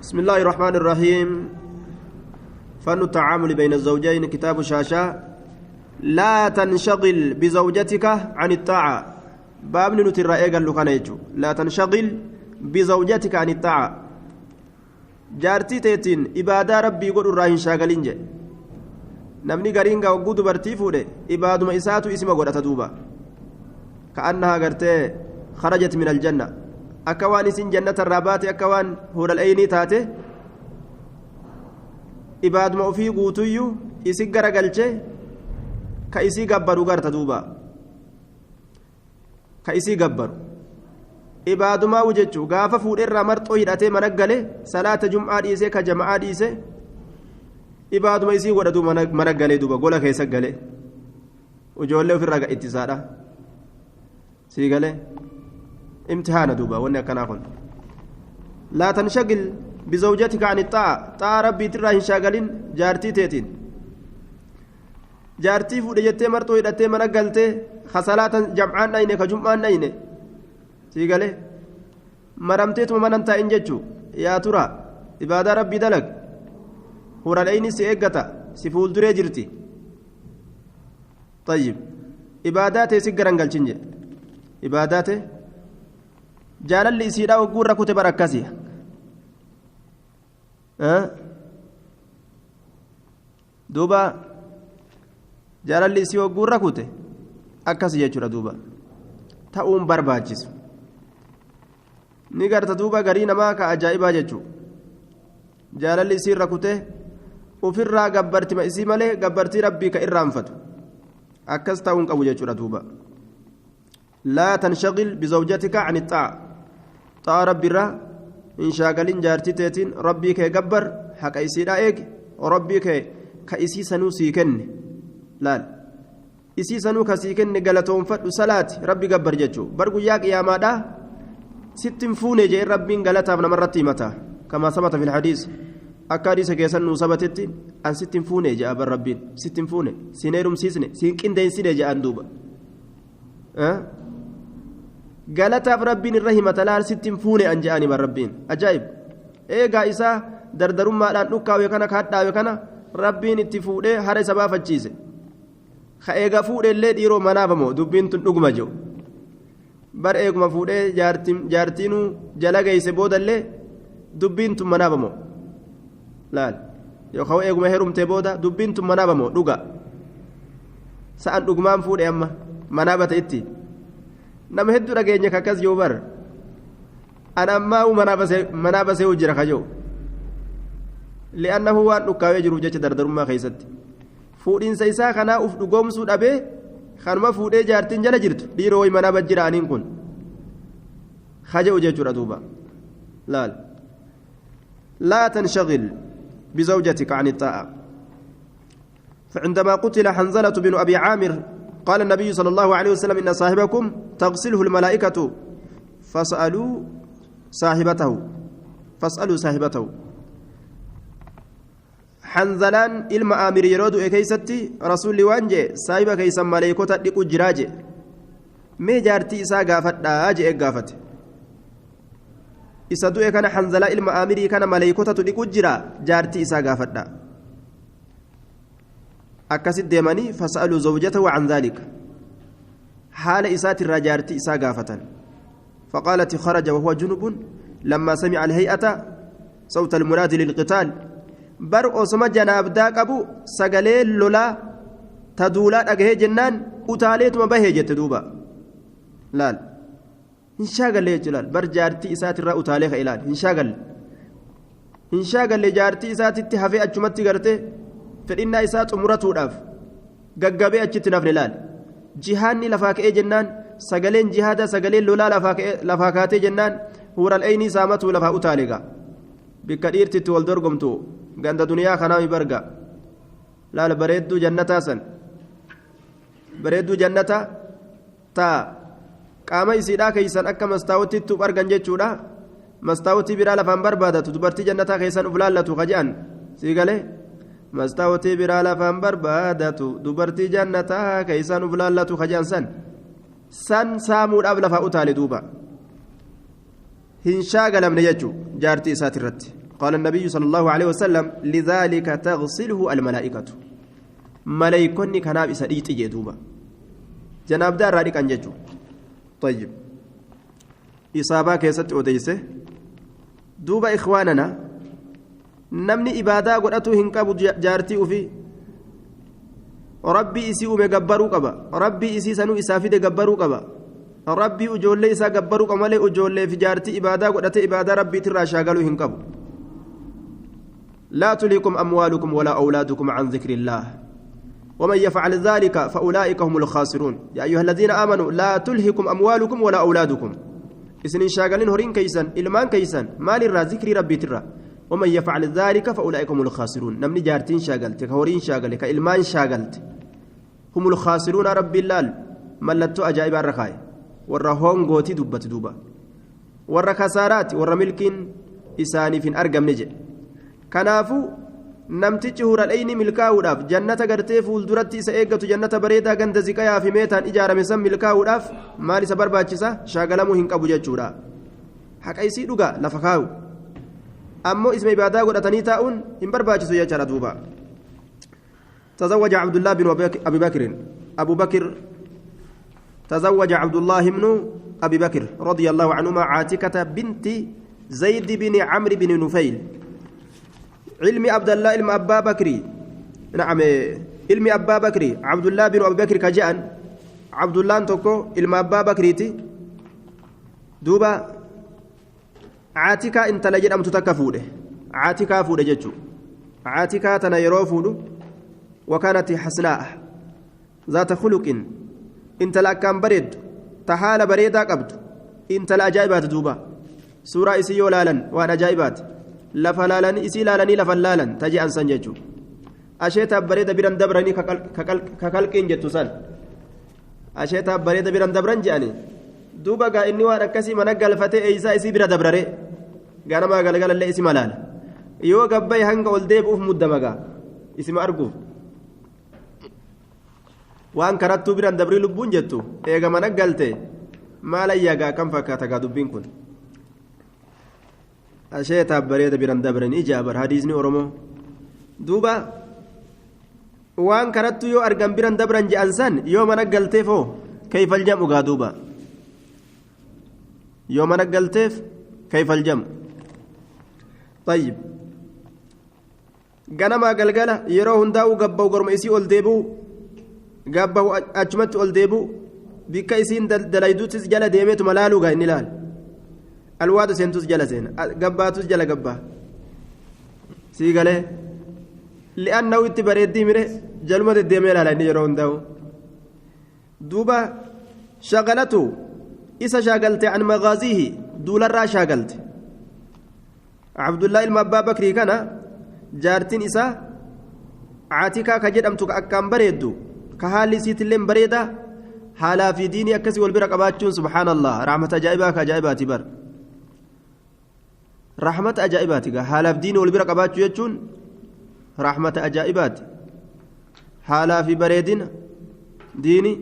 بسم الله الرحمن الرحيم. فن التعامل بين الزوجين، كتاب شاشة. لا تنشغل بزوجتك عن الطاعة. باب نتر ايغال لكان، لا تنشغل بزوجتك عن الطاعة. jaartii teetiin ibaadaa rabbii godhu irraa hin shaagalin je. Namni gariin gaa hogguu dubartii fuudhe ibaaduma isaatu isima godhata duuba. Ka'annahaa gartee kharajat min aljanna, akka waan isin jannata irraa baate, akka waan huural eynii taate, ibaaduma ofii guutuyyuu isi garagalche ka isii gabbaru garta duuba. Ka isii gabbaru ibaadumaa jechuu gaafa fuudheerraa marxoo hidhatee mana gale, salaata jum'aa dhiisee ka jama'aa dhiise, ibaaduma isii godhatu mana galee duuba gola keessa gale, ijoollee ofirraa ittisaadha sii galee imtihaana duuba. Wanni akkanaa kun laa tanshagil bizawjatika an ixaa'a, xaa'a rabbiitirraa hin shaagalin jaartii teetiin. Jaartii fuudhe jettee marxoo hidhattee mana galtee ka salaata jam'aan dhayne ka jum'aan dhayne sii galee maramteetuma manan taa'in jechuu. Yaa tura, ibaadaa rabbii dalag, huraleyni si eeggata, si fuulduree jirti. طيب ibaadaa tee si garangalchin jedhe. Ibaadaa tee jaalalli isiidhaa hogguurra kute bara akkasii duuba. Jaalalli isii hogguurra kute akkasi jechuudha duuba. Ta'uun barbaachisu ni garta duuba. Garii namaa ka ajaa'ibaa jechuu, jaalalli isiirra kute ofirraa gabbartima isii malee gabbartii rabbii ka irraanfatu, akkas ta'uun qabu jechuudha duuba. Laa tanshagil bizawjatika an ixaa'a, xaa'a rabbiirraa hin shaagalin jaartii teetiin. Rabbii kee gabbar, haqa isiidhaa eegi. Rabbii kee ka isii sanuu sii kenne laal, isii sanuu ka sii kenne galatoonfadhu, salaati rabbi gabbar jechuu bar. Guyyaa qiyaamaadhaa sittin fuune jee rabbiin galataaf namarratti himata. Kamaa sabata fil hadiis, akka hadiisa keessan nuu sabatetti, an sittin fuune jea bar rabbiin, sittin fuune, siin heerumsiisne, siin qindeessine je'an duuba. Galataaf rabbiin irra himata laal. Sittin fuune an je'ani bar rabbiin. Ajaa'ib! Eegaa isaa dardarummaadhaan dhukkaawe kana ka hadhaawe kana rabbiin itti fuudhee hara isa baafachiise. Ka eega fuudhe illee dhiiroo manaafamoo dubbiin tun dhuguma jiru bar. Eeguma fuudhee jaartiinuu jala geeyse boodallee dubbiin tun manaafamoo laal, yookaan eeguma heerumtee booda dubbiin tun manaafamoo dhuga. Sa'an dhugumaan fuudhe amma manaabata itti nama hedduu dhageenya kakkas jiru bar. An ammaa manaaba se'u jira kajoo, li'annahu waan dhukkaawee jiruuf jecha dardarummaa keessatti fuudhiinsa isaa kanaa uf dhugoomsuu dhabee kanuma fuudhee jaartiin jala jirtu dhiiroo way manaaba jira aniin kun kaje'u jechuudha duuba laal. Laa tanshagil بزوجتك عن الطاعة. فعندما قتل حنظلة بن أبي عامر قال النبي صلى الله عليه وسلم: إن صاحبكم تغسله الملائكة، فسألوا صاحبته، فاسألوا صاحبته. حنظلان ilma Aamir yeroo du'e keeysatti rasuulli waan jee, saahiba keeysan maleeykota dhiqu jiraa jee, mee jaartii isaa gaafadhaa jee gaafate. Isa du'e kana, Hanzalaa ilma Aamirii kana, maleeykotatu dhiqu jira, jaartii isaa gaafadhaa. Akkasit deemanii فسألوا زوجته عن ذلك, haala isaatirraa jaartii isaa gaafatan. فقالت: خرج وهو جنب لما سمع الهيئة صوت المنادي للقتال. Bar osoma janaabdaa qabu sagalee lolaa ta duulaa dhagahee jennaan utaaleetuma bahee jette duuba laal. Hin shaagalle jechuudha bar. Jaartii isaatirraa utaalee ka ilaal, hin shaagalle, hin shaagalle. Jaartii isaatitti hafee achumatti gartee fedhinnaa isaa xumuratuudhaaf gaggabee achitti nafne laal. Jihaanni lafaa ka'ee jennaan, sagaleen jihaada, sagaleen lolaa lafaa kaatee jennaan, huural eynii saamatuu lafaa utaale gaa. Bikka dhiirtitti wal dorgomtu ganda duniyaa kanaa barga laal. Bareedduu jannataa san, bareedduu jannata taa qaama isiidhaa keeysan akka mastaawottitti uf argan jechuudha. Mastaawotii biraa lafaan barbaadatu, dubartii jannataa keessan uf laallatu ka je'an sii galee. Mastaawotii biraa lafaan barbaadatu, dubartii jannataa keessan uf laallatu ka je'an san, san saamuudhaaf lafaa utaale duuba. Hin shaagalamne jechuu jaartii isaati irratti. قال النبي صلى الله عليه وسلم لذلك تغسله الملائكة ملائكني كناب إسا جدوبا جناب دار راديك أنججو طيب إصابة كيست أوديسه دوبا إخواننا نمني إبادة قرأته هنكاب جارتي وفي ربي إسي أمي قبرو قبا ربي إسي سنو إسافيد قبرو قبا ربي أجولي إسا قبرو قمالي أجولي في جارتي إبادة قرأته إبادة ربي تراشا قالوا هنكاب لا تليكم أموالكم ولا أولادكم عن ذكر الله ومن يفعل ذلك فأولئك هم الخاسرون يا أيها الذين آمنوا لا تلهكم أموالكم ولا أولادكم إسنين شاغلين هورين كيسان إلمان كيسان مال الرا ذكر ربي ترى ومن يفعل ذلك فأولئك هم الخاسرون نمني جارتين شاغلت كهورين شاغلت كإلمان شاغلت هم الخاسرون ربي اللال ملتو أجائب الرخاي والرهون غوتي دبت دوبا والرخسارات والرملكين إساني فين أرقم نجي كنافو namtichi huraleyni milkaa'uudhaaf jannata gartee fuulduratti isa eeggatu jannata bareedaa ganda ziqayaa fi meetaan ijaarame san milkaa'uudhaaf maal isa barbaachisa shaagalamuu hin qabu jechuudha haqa isii dhugaa lafa kaa'u ammoo isma ibaadaa godhatanii taa'uun hin barbaachisu jechaadha duuba تزوج عبد الله بن أبي بكر أبو بكر تزوج عبد الله بن أبي بكر رضي الله عنهما عاتكة بنت زيد بن عمرو بن نفيل علمي عبد الله علم أبا بكري نعم علمي أبا بكري عبد الله بن أبي بكر كجأن عبد الله تكو علم أبا بكريتي دوبا عاتكة انت لجد أم تتكفوده عاتكة فوده جتشو عاتكة تنيرو فوده وكانت حسناء ذات خلق انت لأكام بريد تحال بريدا قبد انت لأجائبات دوبا سورة إسيو لالا وأنا جائبات lafa laalanii isii laalanii lafa laalan taji'an san jechuun asheetaaf bareeda biran dabranii kakalqiin jettu san asheetaaf bareeda biran dabran je'anii duuba gaa inni waan akkasii mana galfatee eeysaa isii bira dabrare ganamaa galgalallee isima laala yoo gabbaye hanga ol deebi'uuf muddama gaa isima arguuf waan karattuu biran dabrii lubbuun jettu eega mana galte maal ayyaa gaa kam fakkaata gaa dubbiin kun. Asheetaaf bareeda biran dabran ijaabar hadiisni Oromoo duuba waan karattu yoo argan biran dabran je'an san yoo mana galteef hoo kayfal jam'u gaa duuba yoo mana galteef kayfal jam'u tayyib ganamaa galgala yeroo hundaa'u gabba'u gorma isii ol deebi'u gabba'u achumatti ol deebi'u bikka isiin dalayduutis jala deemeetuma laaluu gaa inni laal alwaadu seentus jala seena gabbaatus jala gabbaa sii galee li'annahu itti bareeddii mire jaluma deddeemee ilaala inni yeroo hundaa'u duuba shagalatu isa shaagalte an magaaziihi duularraa shaagalte abdullaa ilma abbaa bakrii kana jaartiin isaa caatikaa ka jedhamtu ka akkaan bareeddu ka haalli isiitillee bareeda haalaa fi diinii akkasii wal bira qabaachuun subhaanallah rahmata ajaa'ibaa ka ajaa'ibaati bar رحمة أجائباتك حالا في دين والبرق أباتشو يجون رحمة أجائبات حالا في بريدين ديني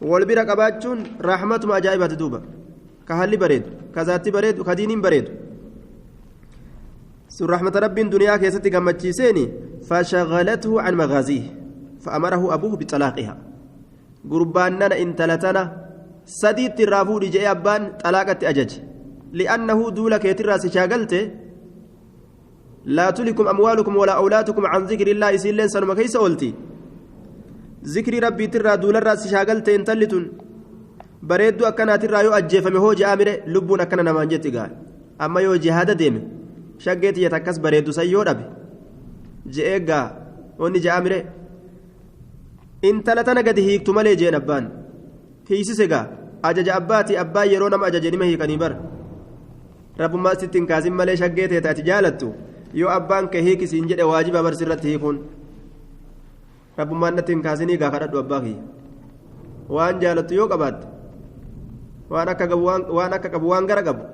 والبرق أباتشون رحمة أجائبات دوبا كهالي بريد كذاتي بريد وكدينين بريد سر رحمة رب دنيا كيستي قمتشيسيني فشغلته عن مغازيه فأمره أبوه بطلاقها قرباننا إن تلتنا سديت الرافو لجئ أبان طلاقة أجج لأنه دولك يترى شاغلته لا تلكم أموالكم ولا أولادكم عن ذكر الله إسلين سنما كيس أولتي ذكر ربي ترى دول الرأس شاغلته انتلتن بريدو أكنا ترى يو أجيفمي هو جامره لبون أكنا نمانجتي قال أما يو جهاد ديم شاقيت يتكس بريدو سيو ربي جئيقا وني جامره انتلتنا قد هيكتو مالي جين أبان هيسيسيقا أجج أباتي أبا يرونم أججني مهيكني بر rabbummaa sitti hin kaasin malee shaggee ta'e ati jaalattu yoo abbaan kee hiikisiin jedhe waajiba barsirratti hiikuun rabbummaan natti hin kaasinii gaa kadhadhu abbaa kiyya waan jaalattu yoo qabaatte waan akka qabu waan gara qabu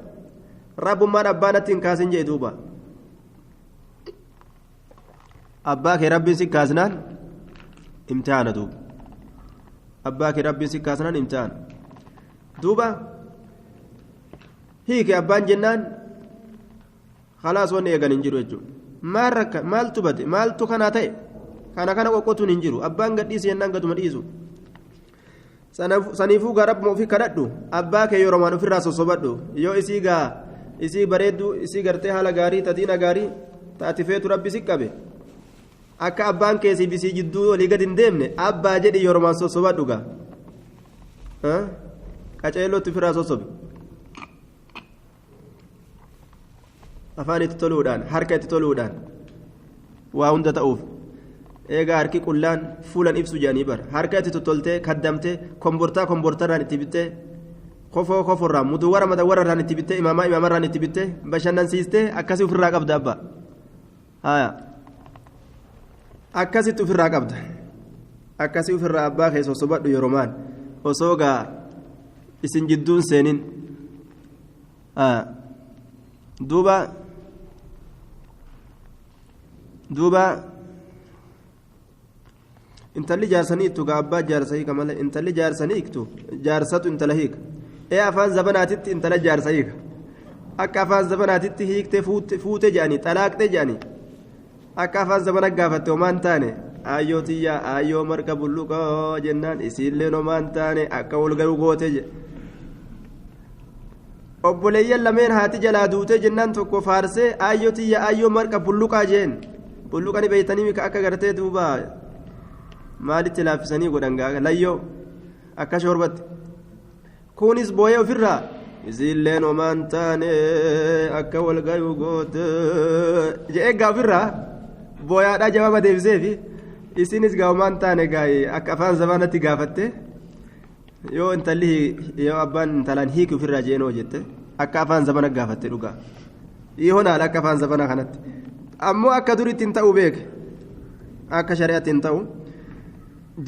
rabbummaan abbaa natti hin kaasin jedhe duuba abbaa kee rabbiin si kaasnaan imtihaana duuba abbaa kee rabbiin si kaasnaan imtihaana duuba hiike abbaan jennaan Khalaas wanni eegan hin jiru jechuudha. Maal rakka maaltu bade maaltu kanaa ta'e kana kana qoqqotuun hin jiru abbaan gadhiise jennaan gaduma dhiisu. Saniifuu gaa rabbuma ofii kadhadhu abbaa kee yeroomaan ofirraa sossobadhu yoo isii gaa isii bareeddu isii gartee haala gaarii tadiina gaarii taati feetu rabbi si qabe akka abbaan keessiif isii jidduu olii gad hin deemne abbaa jedhi yeroomaan sossobadhu gaa qaceellootti ofirraa sossobi afaan itti toluudhaan harka itti toluudhaan waa hunda ta'uuf. Egaa harki qullaan fuulan ibsu jedhanii bara harka itti tottoltee kaddamtee kombortaa kombortarraan itti bittee kofoo koforraan muduwara madawararraan itti bittee imaamaa imaamarraan itti bittee bashannansiistee akkasii ofirraa qabda abbaa haaya akkasitti ofirraa qabda akkasii ofirraa abbaa kee sossobadhu yeroomaan osoo gaa isin jidduun seenin duuba duuba. Intalli jaarsanii ittu gaa abbaa jaarsa hiika malee intalli jaarsanii iktu jaarsatu intala hiika ee afaan zabanaatitti intala jaarsa hiika akka afaan zabanaatitti hiiktee fuute jedhanii xalaaqxee jedhanii akka afaan zabana gaafatte homaan taane aayyoo tiyyaa aayyoo marqa bulluqoo jennaan isiilleen homaan taane akka wal garuu goote jedhe obboleeyyan lameen haati jalaa duutee jennaan tokko faarsee aayyoo tiyyaa aayyoo marqa bulluqaa jeen bulluqani beeytanii mika akka gartee duuba. Maalitti laaffisanii godhan gaa layyoo akka shorbatti kunis booyee ofirraa isiilleen homaan taane akka wal gayuu goote je'ee gaa ofirraa booyaadhaa jabaaba deebiseefi isinis gaa homaan taane gaa'e akka afaan zamanatti gaafatte yoo intalli yoo abbaan intalaan hiiki ofirraa jeenoo jette akka afaan zamana gaafatte dhugaa dhiihonaadha akka afaan zamana kanatti ammoo akka duritti hin ta'u beeke akka shari'aatti hin ta'u.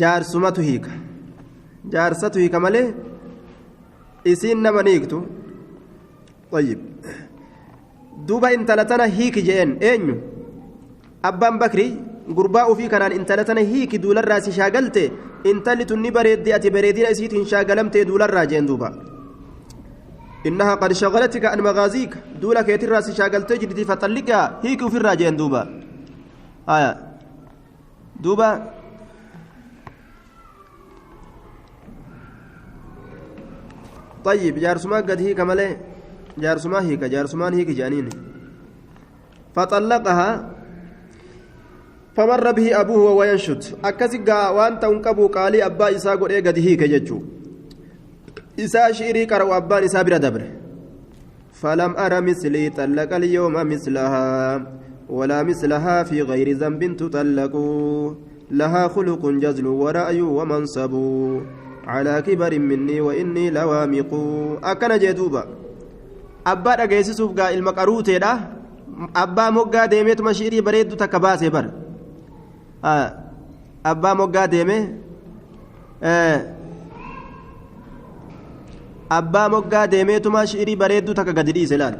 Jaarsumatu hiika jaarsatu hiika malee isiin nama ni hiiktu tayyib duuba intala tana hiiki jeen eenyu abbaan bakrii gurbaa ofii kanaan intala tana hiiki duularraa si shaagalte intalli tun ni bareeddi ati bareedina isiitiin shaagalamtee duularraa jeen duuba innahaa qad shagalatika an magaaziika duula keetirraa si shaagaltee jirti faxalliqaa hiiki ofirraa jeen duuba haya duuba طيب جارسما قد هيك ملي جارسما هيك جارسمان هيك جانين فطلقها فمر به أبوه وهو ينشد أكسي وأنت أنكبو قالي أبا إسا قد إيه قد هيك ججو إسا شئري كرو أبا إسا بر دبر فلم أرى مثلي طلق اليوم مثلها ولا مثلها في غير ذنب تطلق لها خلق جزل ورأي ومنصب على كبر مني وإني لوامق أكن جدوبا أبا رجيسوف قا المقروتة ده أبا مجا ديمت مشيري بريد تكباسه بر أبا مجا ديمه أبا مجا ديمت مشيري بريد تكقدري سلال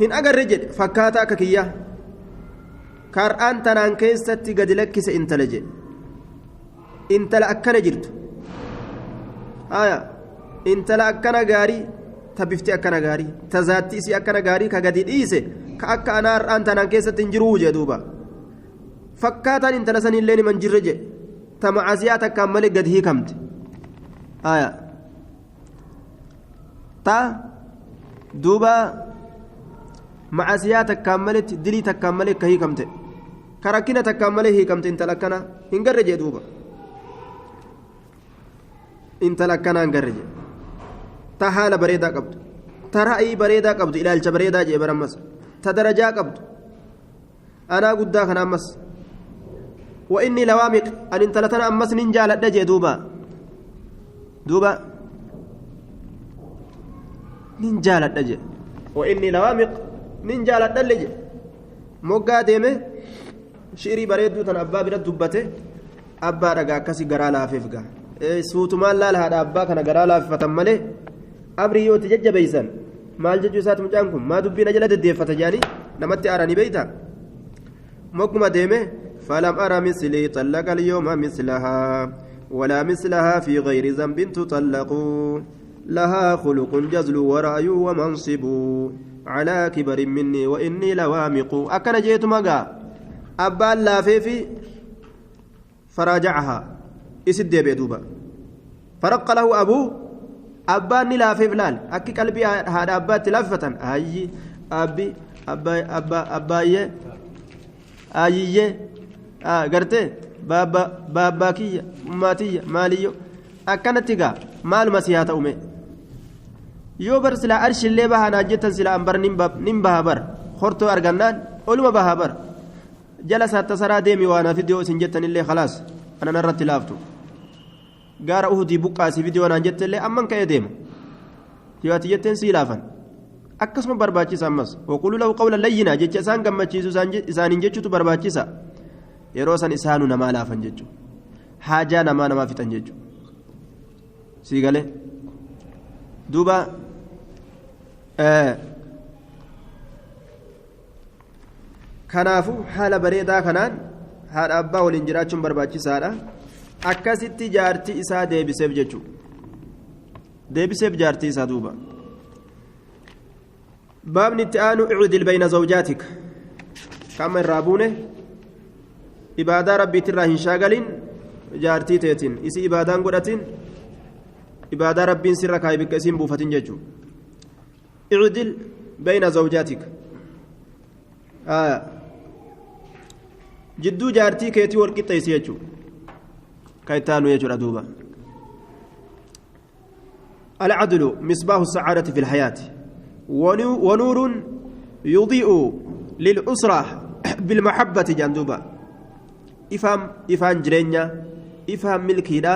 هن أجر رجل فكاتا ككيا كاران تنان كيست قدلك سإنتلجي intala akkana jirtu haya intala akkana gaarii ta bifti akkana gaarii ta zaatti isii akkana gaarii ka gadi dhiise ka akka anaa har'aan tanaan keessatti hin jiruu jee duuba fakkaataan intala sanillee niman jirre jee ta macaasiyaa takkaan malee gadi hiikamte haya ta duuba macaasiyaa takkaan maletti dilii takkaan malee ka hiikamte ka rakkina takkaan malee hiikamte intala akkana hin garre jee duuba intala akkanaan garre jedhe ta haala bareedaa qabdu ta ra'ii bareedaa qabdu ilaalcha bareedaa jee barammas ta darajaa qabdu anaa guddaa kana ammas wa inni lawaamiq an intala tana ammas nin jaaladha jee duuba duuba nin jaaladha jee wa inni lawaamiq nin jaaladhalle jee moggaa deeme shi'irii bareedduu tan abbaa bira dubbate abbaa dhagaa akkasi garaa laafeef gaa suutumaan laala haadha abbaa kana garaa laaffatan malee amrii yoo itti jajjabeeysan maal jechuu isaati mucaan kun maa dubbiin ajala deddeeffata jedhanii namatti aaranii beeyta mogguma deeme falam ara mislii xallaqa alyawma mislahaa walaa mislahaa fi gayri zambin tuxallaqu لها خلق جزل ورأي ومنصب على كبر مني وإني لوامق أكن جيت مقا أبا لافيفي فراجعها إسد بيدوبا فرق له أبوه أبان لافيف لال أكي قلبي هذا أبا تلفة أي أبي أبا أبا أباية أييه قرتي بابا باباكية أماتية ماليو أكنتيغا مال مسيحة أمي yoo bar silaa arshillee bahaa jettan silaa an bar nin baha bar hortoo argannaan oluma baha bar jala saattasaraa deemi waan hafi dhiyoo isin jettanillee khalaas ana narratti laaftu gaara uhudii buqqaasii fidiyoo naan jettellee amman ka'ee deema yoo ati jetteen sii laafan akkasuma barbaachisa ammas waquluu lahu qawlan layyinaa jecha isaan gammachiisu isaaniin jechuutu barbaachisa yeroo san isaanu namaa laafan jechuudha haajaa namaa namaa fixan jechuudha sii galee duuba kanaafu haala bareedaa kanaan haadha abbaa waliin jiraachuun barbaachisaadha akkasitti jaartii isaa deebiseef jechuudha deebiseef jaartii isaa duuba baabni itti aanu icdil bayna zawjaatik kama irraa buune ibaadaa rabbiitirraa hin shaagalin jaartii teetiin isii ibaadaan godhatin ibaadaa rabbiin sirra kaayee bikka isiin buufatin jechuudha icdil bayna zawjaatik jidduu jaartii keetii wal qixxeessi jechuudha kan itti aanu jechuudha duuba العدل مصباح السعادة في الحياة ونور يضيء للأسرة بالمحبة جندوبا إفهم إفهم جرينيا إفهم ملكيدا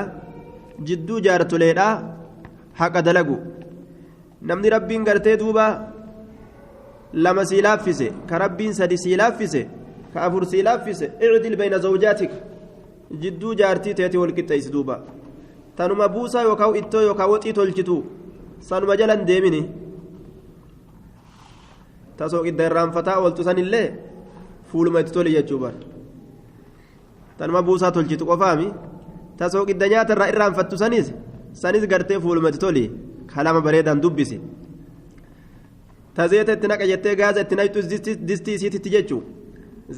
jidduu jaartoleedha haqa dalagu namni rabbiin gartee duuba lama sii laaffise ka rabbiin sadi sii laaffise ka afur sii laaffise icdil bayna zawjaatik jidduu jaartii teeti wal qixxeessi duuba tanuma buusaa yookaan ittoo yookaan waxii tolchitu sanuma jalan deemini tasoo qidda irraanfataa ooltu sanillee fuuluma itti toli jechuu bar tanuma buusaa tolchitu qofaami tasoo qidda nyaata irraa irraanfattu sanis gartee fuulumatti toli kalama bareedaan dubbisi ta zeeta itti naqa jettee gaaza itti naqxus distii isiititti jechuu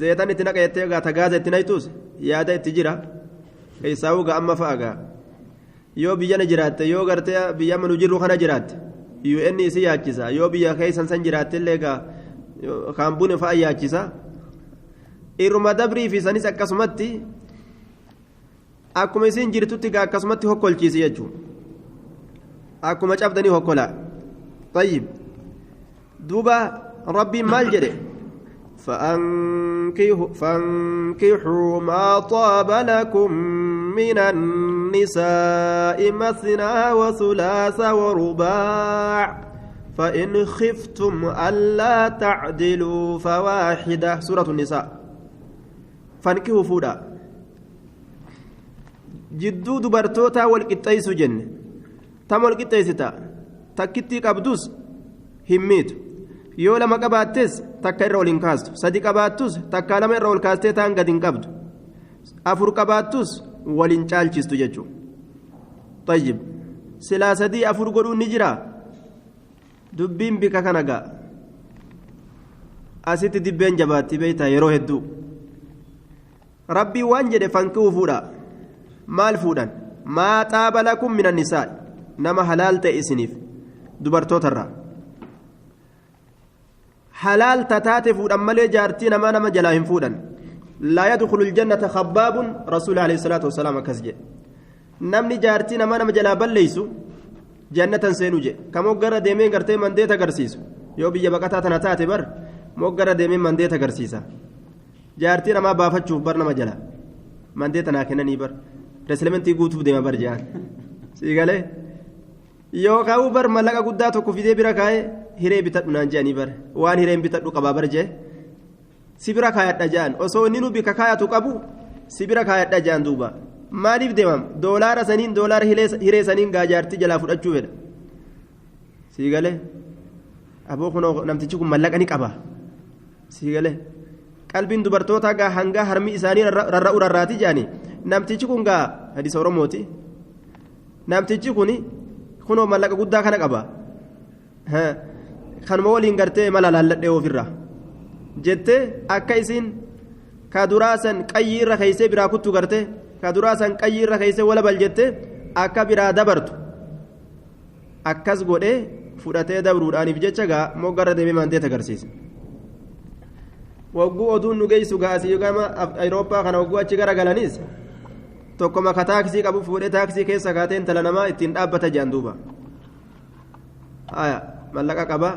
zeetan itti naqa jettee ta gaaza itti naqxus yaada itti jira keessaawuu ga amma fa'a gaa yoo biyyana jiraatte yoo gartee biyya amma nu jirru kana jiraatte UN isii yaachisa yoo biyya keessan san jiraatte illee gaa kaambuun fa'a yaachisa irruma dabrii fi sanis akkasumatti akkuma isin jirtutti gaa akkasumatti hokkolchiisi jechuudha akkuma cabdanii hokkolaa tayyib duuba rabbiin maal jedhe فانكحوا ما طاب لكم من النساء مثنى وثلاث ورباع فإن خفتم ألا تعدلوا فواحدة سورة النساء فانكحوا فودا jidduu dubartootaa wal qixxeessu jenne tam wal qixxeessita takkittii qabdus hin miitu yoo lama qabaattes takka irra ol hin kaastu sadi qabaattus takka lama irra ol kaastee ta'an gad hin qabdu afur qabaattus wal hin caalchistu jechuudha tayyib silaa sadii afur godhuun ni jira dubbiin bika kana ga'a asitti dibbeen jabaatti beeytaa yeroo hedduu rabbii waan jedhe fankii fuudha. Maal fuudhan maa xaaba lakum min annisaa nama halaal ta'e isiniif dubartootarraa halaal tataate fuudhan malee jaartii namaa nama jalaa hin fuudhan laa yadkhulu aljannata khabbaabun rasuuli alayhi salaatu wasalaam akkas jedhe namni jaartii namaa nama jalaa balleeysu jannatan seenuu jedhe ka moggara deemee gartee mandeeta agarsiisu yoo biyya baqataa tana taate bar moggara deemee mandeeta agarsiisa jaartii namaa baafachuuf bar nama jala mandeeta naa kennanii bar reslementii guutuuf deema bar jedhan sii galee yookaan bar mallaqa guddaa tokko fidee bira kaa'ee hiree bitadhu naan jedhanii bar waan hireen bitadhu qabaa bar jee si bira kaayadha jedhan osoo inni nu bika kaayatu qabu si bira kaayadha jedhan duuba maaliif deemam doolaara saniin doolaara hiree saniin gaajaartii jalaa fudhachuu fedha sii galee aboo kunoo namtichi kun mallaqa ni qaba sii galee qalbiin dubartootaa gaa hangaa harmi isaanii rarra'u rarraati jedhanii namtichi kun gaa hadiisa oromooti namtichi kun Kunoo mallaqa guddaa kana qaba. Kanuma waliin gartee mala laalladhee ofirra. Jettee akka isiin ka duraa san qayyii irra keeysee biraa kuttu gartee ka duraa san qayyii irra keeysee wala bal jettee akka biraa dabartu. Akkas godhee fudhatee dabruudhaaniif jecha gaa moggarra deemee maandeeta agarsiisa. Wagguu oduun nu geessu gaasii gama Awurooppaa kana wagguu achi garagalanis tokko maka taaksii qabu fuudhee taaksii keessa kaatee intala namaa ittiin dhaabbata jedhan duuba. Mallaqa qaba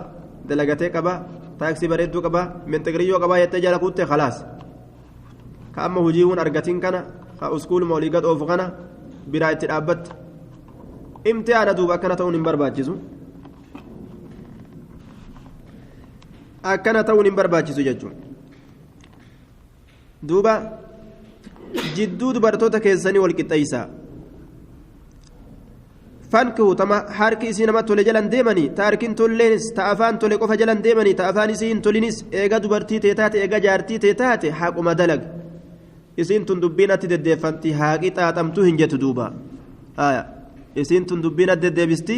dalagatee qaba taaksii bareedduu qaba minxigiriyyoo qaba jettee jala kuttee khalaas. Ka amma hojiiwwan argatiin kana ka uskuuluma olii gad oofu kana biraa itti dhaabbatte. Imtihaana duuba akkana ta'uun hin barbaachisu. Akkana ta'uun hin barbaachisu jechuudha. Duuba jidduu dubartoota keessanii wal qixxeessaa. Fankihu tama harki isii nama tole jalan deemanii ta harkin tolleenis ta afaan tole qofa jalan deemanii ta afaan isii hin tolinis eega dubartii tee taate eega jaartii tee taate haquma dalag. Isiin tun dubbiin atti deddeeffanti haaqi xaaxamtuu hin jettu duuba. Isiin tun dubbiin adda deddeebisti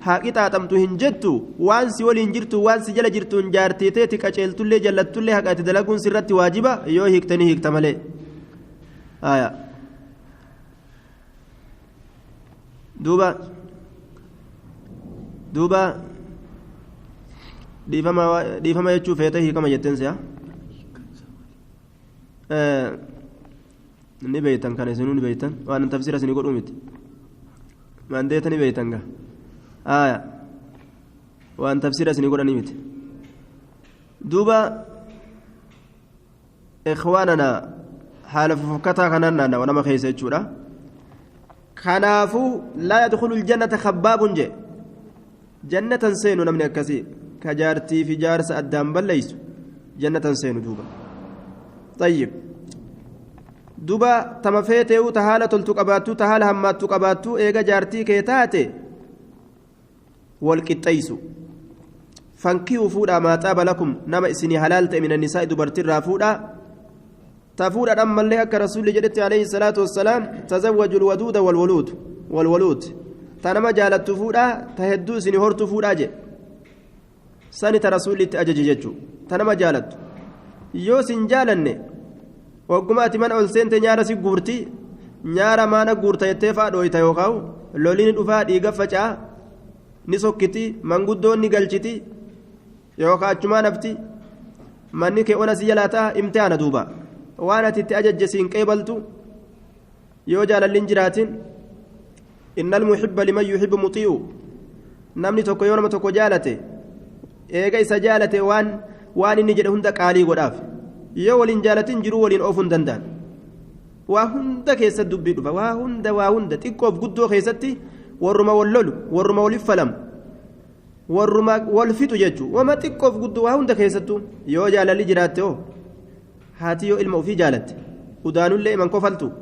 haaqi xaaxamtu hin jettu waan si waliin jirtu waan si jala jirtuun jaartii teeti qaceeltullee jallattullee haqa itti dalaguun sirratti waajiba yoo hiiktanii hiikta malee. Duuba dhiifama jechuu feete hiikama jetteen si'a. Ni beeytan kana isinuu ni beeytan waan tafsiira isinii godhuu miti. Maandeeta ni beeytan gaa. Waan tafsiira isinii godhanii miti. Duuba ikhwaanana haala fofokkataa kanaan naannawa nama keessa jechuudha. Kanaafuu laa yadkhulu aljannata khabbaabun jee. Jannatan seenu namni akkasii ka jaartii fi jaarsa addaan balleeysu jannatan seenu duuba. Tayyib. Duuba tama feeteewu ta haala toltu qabaattu ta haala hammaattu qabaattu eega jaartii kee taate wal qixxeeysu. Fankihuu fuudhaa maa xaaba lakum nama isinii halaal ta'e mina nisaa'i dubartiirraa fuudhaa. Ta fuudhaan ammallee akka rasuulli jedhetti alayhi salaatu wassalaam tazawwaju alwaduuda walwuluud ta nama jaalattu fuudhaa ta hedduu isinii hortu fuudhaa jedhe. Sani ta rasuulli itti ajaje jechuu ta nama jaalattu. Yoo sin jaalanne wagguma ati mana ol seente nyaara si guurti nyaara maana guurta jettee fa'aa dhooyta yookaan loliin dhufaa dhiiga facaa ni sokkiti manguddoon ni galchiti yookaan achumaan hafti manni kee ona si jalaa ta'a imtihaana duuba waan ati itti ajajje siin qeebaltu yoo jaalalli hin jiraatin innal muhibba liman yuhibbu mutii'u namni tokko yoo nama tokko jaalate eega isa jaalate waan inni jedhe hunda qaalii godhaaf. Yoo waliin jaalatin jiruu waliin oofuu hin danda'an. Waa hunda keessatti dubbii dhufa. Waa hunda xiqqoof guddoo keessatti warruma wal lolu warruma waliif falamu warruma wal fixu jechuudha. Wama xiqqoof guddoo waa hunda keessattuu yoo jaalalli jiraatte hoo haati yoo ilma ofii jaalatte udaanullee iman kofaltu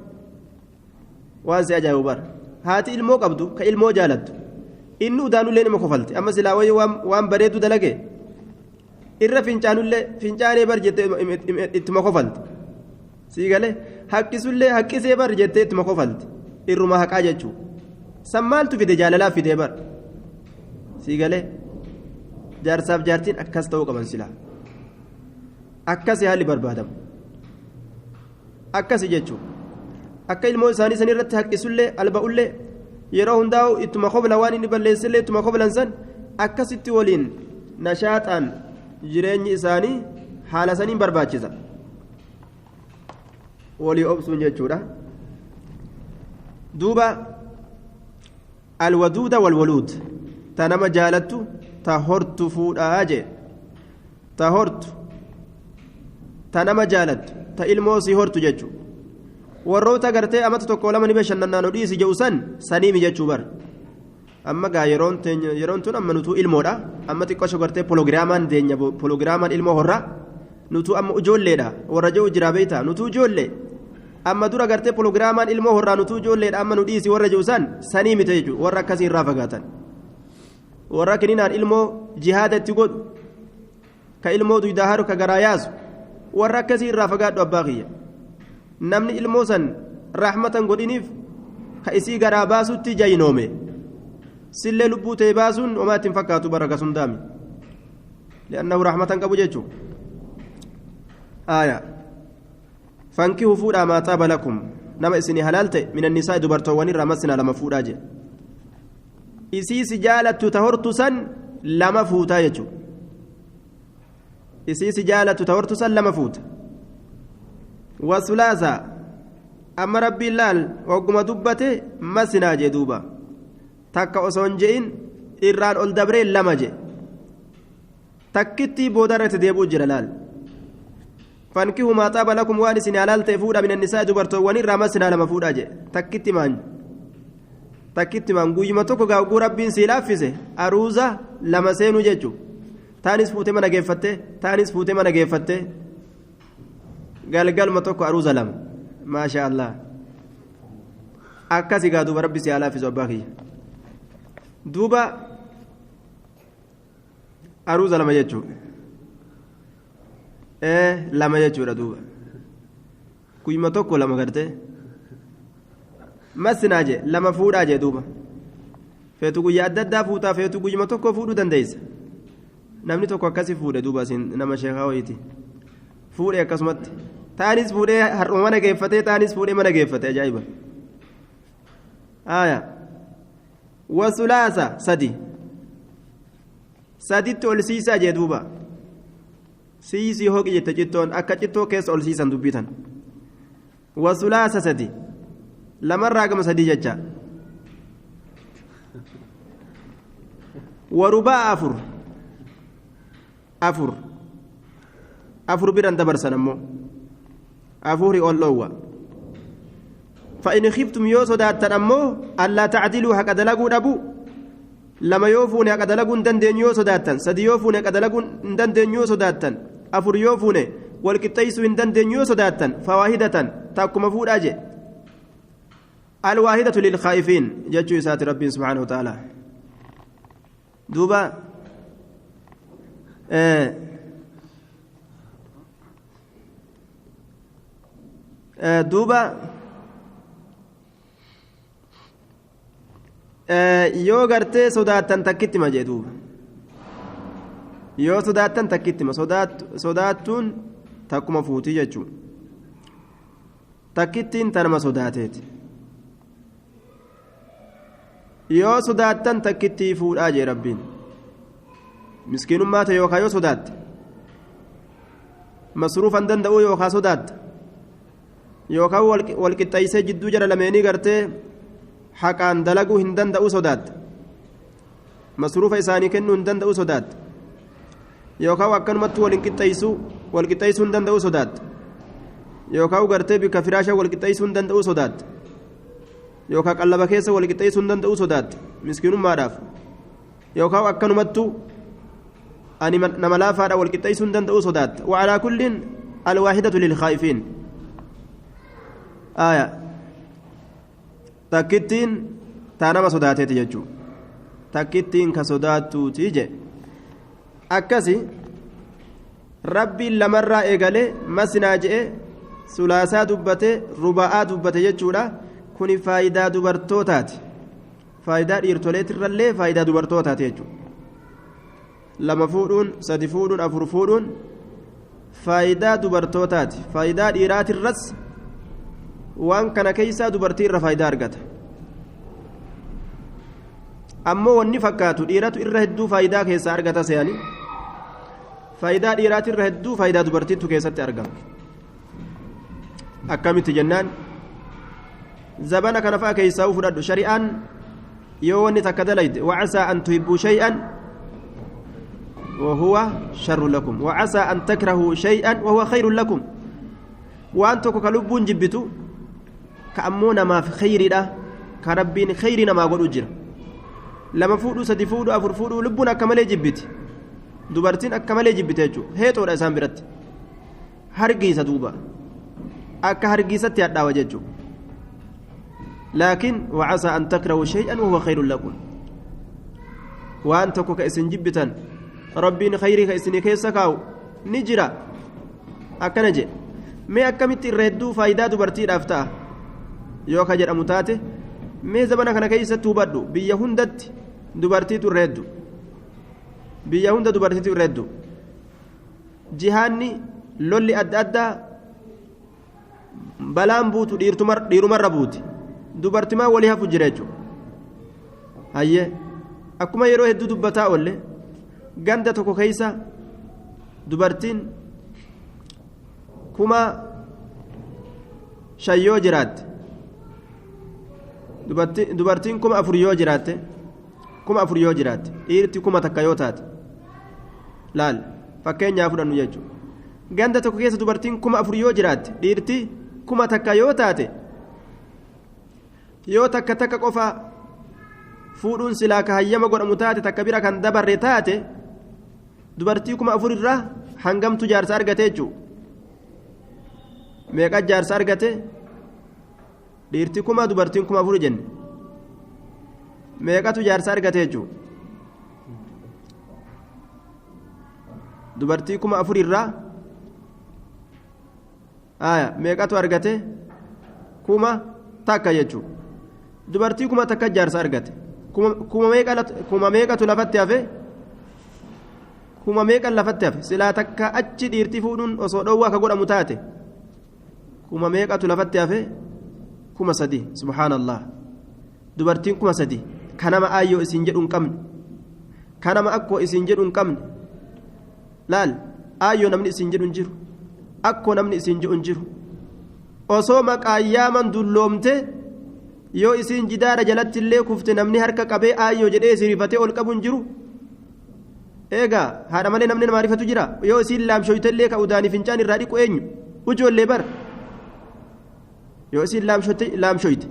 waan si ajaa'ibu bara. Haati ilmoo qabdu ka ilmoo jaalattu inni udaanullee ima kofalte amma silaa wayii waan bareedu dalage. Irra fincaanullee fincaanee bar jettee ittuma kofalte sii galee haqqisullee haqqisee bar jettee ittuma kofalte irruma haqaa jechuudha. San maaltu fide jaalalaa fidee bar sii galee jaarsaaf jaartiin akkas ta'uu qaban silaa akkasi haalli barbaadamu akkasi jechuudha. Akka ilmoo isaanii san irratti haqqisullee alba'ullee yeroo hundaa'u ittuma kofla waan inni balleessillee ittuma koflan san akkasitti waliin nashaaxaan jireenyi isaanii haala saniin barbaachisa. Walii obsuun jechuudha. Duuba alwaduuda walwaluud ta nama jaalattu ta hortu fuudhaa jee ta hortu ta nama jaalattu ta ilmoo sii hortu jechuudha. Warroota gartee amata tokko lama ni bashannanaan dhiisi jedhu san saniimi jechuu bara. Amma gaa yeroon tun amma nutuu ilmoodha. Amma xiqqoo gartee poologiraamaan deenya poologiraamaan ilmoo horra nutuu amma ijoolleedha warra jiru jira beektaa nutuu ijoollee amma dura gartee poologiraamaan ilmoo horraa nutuu ijoolleedha amma nu dhiisi warra jiru san sanii miti jechuudha warra akkasii irraa fagaatan. Warra kininaan ilmoo jihaada itti godhu ka ilmoo duydaa haru ka garaa yaasu warra akkasii irraa fagaadhu abbaa kiyya. Namni ilmoo san rahmatan godhiniif ka isii garaa baasutti jayinoome. Sillee lubbuu ta'e baasuun homaa ittiin fakkaatu bara sun daami. Li'annahu rahmatan qabu jechuudha. Aayaa fankihuu fuudhaa maa xaaba lakum nama isinii halaal ta'e mina nisaa dubartoowwan irraa masinaa lama fuudhaa jedhe. Isii si jaalattu ta hortu san lama fuutaa jechuudha. Isii si jaalattu ta hortu san lama fuuta. Wasulaasa amma rabbiin laal ogguma dubbate masinaa jee duuba. Takka osoo hin je'in irraan ol dabree lama je. Takkittii boodarratti deebi'u jira laal. Fankihuu maa xaaba lakum waan isin halaal ta'e fuudhaa mina nisaa dubartoowwan irraa masinaa lama fuudhaa je. Takkitti maan guyyuma tokko gaaguu rabbiin sii laaffise aruuza lama seenuu jechuudha. Taanis fuutee mana geeffatte taanis fuutee mana geeffatte galgalma tokko aruuza lama maasha Allah akkasii gaa duuba rabbi sii laaffisu abbaa kiyya. Duuba aruuza lama jechuudha. Lama jechuudha duuba guyyuma tokko lama gartee. Masinaa jee lama fuudhaa jee duuba feetu guyyaa adda addaa fuutaa feetu guyyuma tokko fuudhuu dandeessa namni tokko akkasii fuudhe duuba isin nama sheekaa wayiiti fuudhe akkasumatti taanis fuudhee har'uma mana geeffatee taanis fuudhee mana geeffate ajaa'iba. Aayaa wasulaasa sadi saditti ol siisaa jee duuba siisii hoqi jette cittoon akka cittoo keessa ol siisan dubbitan wasulaasa sadi. Lamarraa gama sadii jecha warubaa afur afur afur biran dabarsan ammoo afurii ol dhoowwa fa'in khiftum yoo sodaattan ammoo allaa tacdiluu haqa dalaguu dhabu lama yoo fuune haqa dalaguu hin dandeenyu yoo sodaattan sadi yoo fuune haqa dalaguu hin dandeenyu yoo sodaattan afur yoo fuune walqixxeessuu hin dandeenyu yoo sodaattan fawaahidatan takkuma fuudhaa je. الواحدة للخائفين جتشو إسات ربي سبحانه وتعالى دوبا دوبا yoo gartee sodaattan takkitti ma jee duuba yoo sodaattan takkitti ma sodaattuun takkuma fuutii jechuun takkittiin tanama sodaateeti. Yoo sodaattan takkittii fuudhaa jee rabbiin miskiinummaa ta'e yookaan yoo sodaatte masruufan danda'uu yookaan sodaatte yookaan walqixxeessee jidduu jala lameenii gartee haqaan dalaguu hin danda'uu sodaatte masruufa isaanii kennuu hin danda'uu sodaatte yookaan akkanumatti walqixxeessuu hin danda'uu sodaatte yookaan gartee bikka firaasha walqixxeessuu hin danda'uu sodaatte. Yookaan qallaba keessa walqixxeessuu hin danda'uu sodaatte miskiinummaadhaaf yookaan akkanumattu ani nama laafaadha walqixxeessuu hin danda'uu sodaatte wacalaa kulliin alwaahidatu lilkhaa'ifiin aayaa takkittiin taa nama sodaateeti jechuudha takkittiin ka sodaattuuti je akkasi rabbiin lamarraa eegalee masinaa je'e sulaasaa dubbate ruba'aa dubbate jechuudha. Kuni faayidaa dubartootaati faayidaa dhiirtoleetirrallee faayidaa dubartootaati jechuudha lama fuudhuun sadi fuudhuun afur fuudhuun faayidaa dubartootaati faayidaa dhiiraatirras waan kana keessaa dubartii irra faayidaa argata ammoo wanni fakkaatu dhiiratu irra hedduu faayidaa keessaa argata se'anii faayidaa dhiiraatirra hedduu faayidaa dubartiitu keessatti argama akkamitti jennaan. Zabana kana fa'a keessaa fudhadhu shari'aan yoo wanni takka dalayde wacasaa an tuhibbuu shay'an wahuwa sharru lakum wacasaa an takrahuu shay'an wahuwa khayrun lakum waan tokko ka lubbuun jibbitu ka ammoo namaaf khayriidha ka rabbiin khayrii namaa godhu jira lama fuudhuu sadi fuudhuu afur fuudhuu lubbuun akka malee jibbiti dubartiin akka malee jibbite jechuudha heexoodha isaan biratti hargiisa duuba akka hargiisatti hadhaawa jechuudha. لكن وعسى أن تكرهوا شيئا وهو خير لكم وأن تكو كإسن جبتا ربين خيري كإسن كيسكاو نجرا أكنجي mee akkamitti irra hedduu faayidaa dubartiidhaaf ta'a yoo ka jedhamu taate mee zabana kana keessatti hubadhu biyya hundatti Dubartiitu irra hedduu. Biyya hunda dubartiitu irra hedduu. Jihaanni lolli adda addaa balaan buutu dhiirumarra buuti. Dubartimaa walii hafu jira jechuudha. Hayyee akkuma yeroo hedduu dubbataa oolle ganda tokko keessa dubartiin 5,000 yoo jiraatte dubartiin 4,000 yoo jiraatte 4,000 yoo jiraatte dhiirti 1,000 yoo taate laal fakkeenyaa fudhannu jechuudha. Ganda tokko keessa dubartiin 4,000 yoo jiraatte dhiirti 1,000 yoo taate yoo takka takka qofa fuudhuun silaa ka hayyama godhamu taate takka bira kan dabarre taate dubartii 4,000 irraa hangamtu jaarsa argate jechuudha. Meeqa jaarsa argate? Dhiirti 1,000 dubartiin 4,000 jenne. Meeqatu jaarsa argate jechuudha? Dubartii 4,000 irraa meeqatu argate? 1,000 jechuudha. Dubartii 1,000 jaarsa argate. Kuma meeqatu lafatti hafe? Kuma meeqa lafatti hafe? Silaa takka achi dhiirti fuudhuun osoo dhoowwaa ka godhamu taate kuma meeqatu lafatti hafe? 3,000. Subhaanallah. Dubartiin 3,000 kanama aayyoo isin jedhu hin qabne, kanama akkoo isin jedhu hin qabne. Laal aayyoo namni isin jedhu hin jiru, akkoo namni isin jedhu hin jiru. Osoo maqaa yaaman dulloomte yoo isin jidaara jalatti illee kufte namni harka qabee aayyoo jedhee sirifatee ol qabu hin jiru. Eegaa haadha malee namni nama rifatu jira. Yoo isin laamshoyte illee ka udaanii fincaan irraa dhiqu eenyu? Ijoollee bar. Yoo isin laamshoyte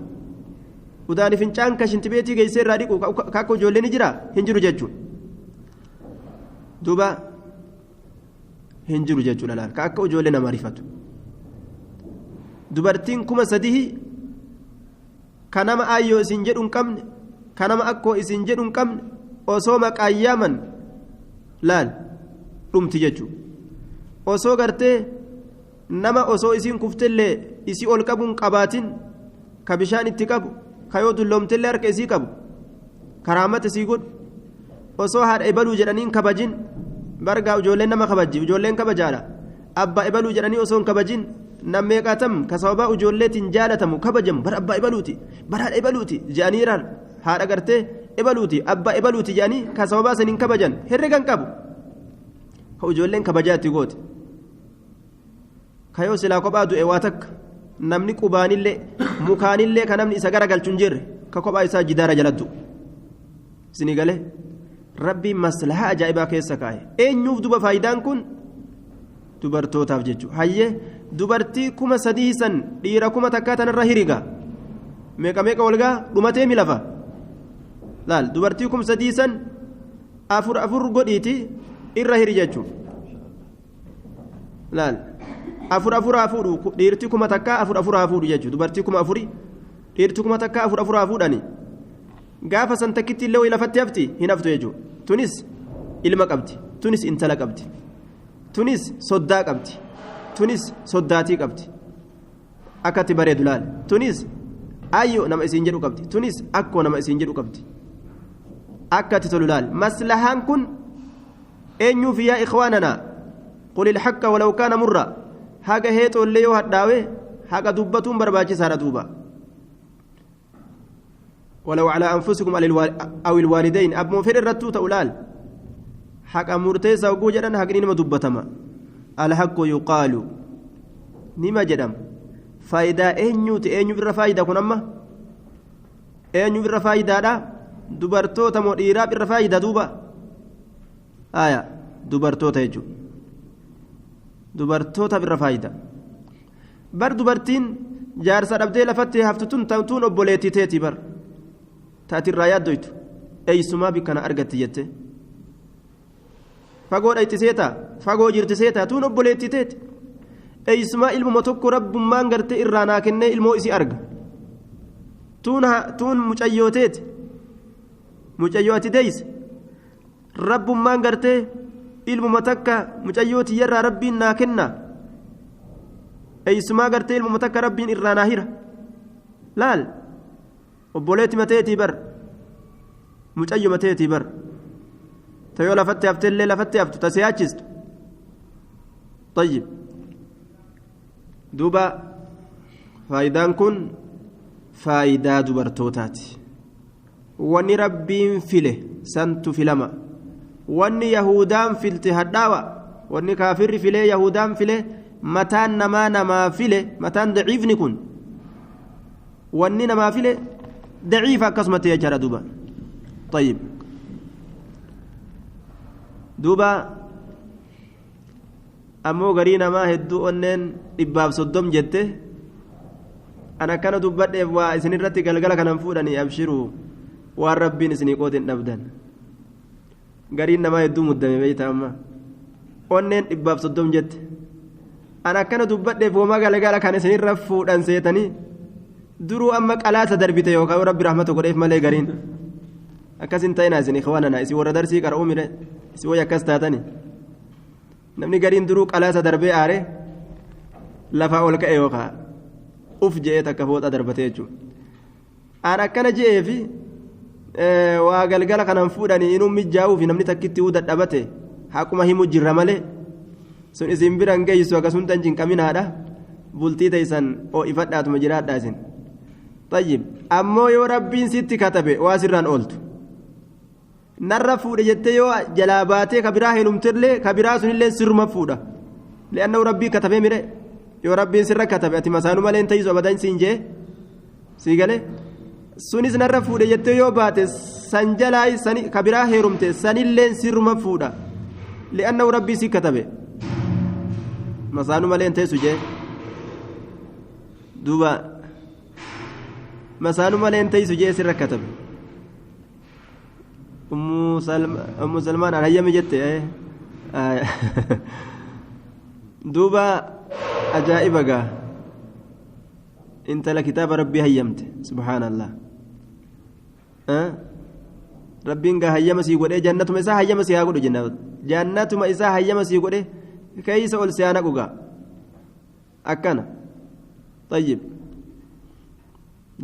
udaanii fincaan ka shintibeetii geessee irraa dhiqu ka akka ijoollee ni jira? Hin jiru jechuudha. Duuba hin jiru jechuudha laal ka akka ijoollee nama rifatu. Dubartiin 3,000 kanama aayyoo isin jedhu hin qabne, kanama akkoo isin jedhu hin qabne osoo maqaa yaaman laal dhumti jechuudha. Osoo gartee nama osoo isin kuftellee isii ol qabuun qabaatin ka bishaan itti qabu, ka yoo dulloomtellee harka isii qabu, karaamata isii godhu, osoo haadha ebaluu jedhaniin kabajin bargaa ijoolleen nama kabajji, ijoolleen kabajaadha. Abbaa ebaluu jedhanii osoo hin kabajin nam meeqaatam ka sababaa ijoolleetiin jaalatamu kabajamu bara abbaa ebaluuti, bara haadha ebaluuti jedhanii haadha gartee ebaluuti, abbaa ebaluuti jedhanii ka sababaa saniin kabajan herregan qabu. Ka ijoolleen kabajaa itti goote. Ka yoo silaa kophaa du'e waa takka namni qubaanillee mukaanillee ka namni isa garagalchu hin jirre ka kophaa isaa jidaara jalattu. Isinii galee rabbiin maslahaa ajaa'ibaa keessa kaa'e. Eenyuuf duba faayidaan kun? Dubartootaaf jechuudha. Hayyee dubartii 3,000 san dhiira 1,000 tanarra hiriga. Meeqa meeqa walgaa dhumatee mi lafa? Laal dubartii 3,000 san 4 godhiiti irra hiri jechuudha. Laal 4 4 fuudhu dhiirti 1,000 4 4 fuudhu jechuudha. Dubartii 4,000 dhiirti 1,000 4 4 fuudhani. Gaafa san takkitti illee lafatti hafti hin haftu jechuudha. Tunis ilma qabdi, tunis intala qabdi, tunis soddaa qabdi, tunis soddaatii qabdi. Akkatti bareedu laal. Tunis ayyoo nama isiin jedhu qabdi, tunis akkoo nama isiin jedhu qabdi. Akkatti tolu laal. Maslahaan kun eenyuuf yaa ikhwaananaa? Qul ilhaqqa walaw kaana murra. Haga heexoollee yoo hadhaawe haqa dubbatuun barbaachisaadha duuba. ولو على أنفسكم أو الوالدين أبو فر الرتو تولال حق مرتيسا وجوجا حق نما دبتما الحق يقال نما جدم فايدة أنيو تأنيو بالرفايدة كنما أنيو بالرفايدة لا دبرتو تمو إيراب الرفايدة دوبا آية دبرتو تيجو دبرتو تبالرفايدة بر دبرتين جارسة أبدي لفتي هفتتون تون أبوليتي تيتي بر تأتي الرايات دويتو أي سما بكنا أرجت جته فقول أي تسيتا فقول جرت سيتا تون أبوليتي تيت أي سما إلمو متوك رب ما انقرت إرانا كنّي إلمو إسي أرج تون مجيوتيت مجيوتي ديس رب ما انقرت إلمو متك مجيوتي يرى ربي ناكنا أي سما قرت إلمو متك ربي إرانا هيرا لال obboleetti mateetii bar Mucayyuma teetii bar tayoo lafatti haftellee lafatti haftu tasiyaachistu. طيب duuba faayidaan kun faayidaa dubartootaati. Wanni rabbiin file santu filama. Wanni yahudaan filte hadhaawa. Wanni kaafirri file yahudaan file mataan namaa namaa file mataan daciifni kun wanni namaa file daciifa akkasumatti jechaadha duuba. طيب duuba ammoo garii namaa hedduu onneen 130 jette ana akkana dubbadheef waa isinirratti galgala kanan fuudhanii abshiruu waan rabbiin isinii qootin dhabdan. Gariin namaa hedduu muddame beeyta amma onneen 130 jette ana akkana dubbadheef homaa galgala kan isinirra fuudhan seetanii duruu amma qalaasa darbite yookaan rabbi rahmata godheef malee gariin akkas hin ta'inaa isin ikhwaanana isin warra darsii qara'uu mire isin way akkas taatani. Namni gariin duruu qalaasa darbee aare lafaa ol ka'e yookaan uf je'ee takka fooxa darbatee jechuudha. Aan akkana je'eefi waa galgala kanan fuudhanii inuu mijaa'uufi namni takkitti uu dadhabate haquma himu jirra malee sun isin biraan geessu akkasuma tan cinqaminaadha bultii teessan ho'ifadhaatuma jiraadha isin. Tayyib ammoo yoo rabbiin sitti katabe waa sirraan ooltu. Narra fuudhe jettee yoo jalaa baatee kabiraa heelumtellee kabiraa sunillee sirruma fuudha. Li'annahu rabbii katabee mire yoo rabbiin sirra katabe ati masaanuu malee hin ta'isu abadan siin jee sii galee sunis narra fuudhe jettee yoo baate san jalaa kabiraa heerumte sanillee sirruma fuudha. Li'annahu rabbii si katabe masaanuu malee hin ta'isu jee duuba masaanuu malee hin ta'isu jee sirra katabe. Ummu Salmaan an hayyame jette duuba ajaa'iba gaa intala kitaaba rabbii hayyamte subhaanallah. Rabbiin gaa hayyama sii godhee jannatuma isaa hayyama sii haa godhu jenna jannatuma isaa hayyama sii godhe keeysa ol si haa naqu gaa akkana. Tayyib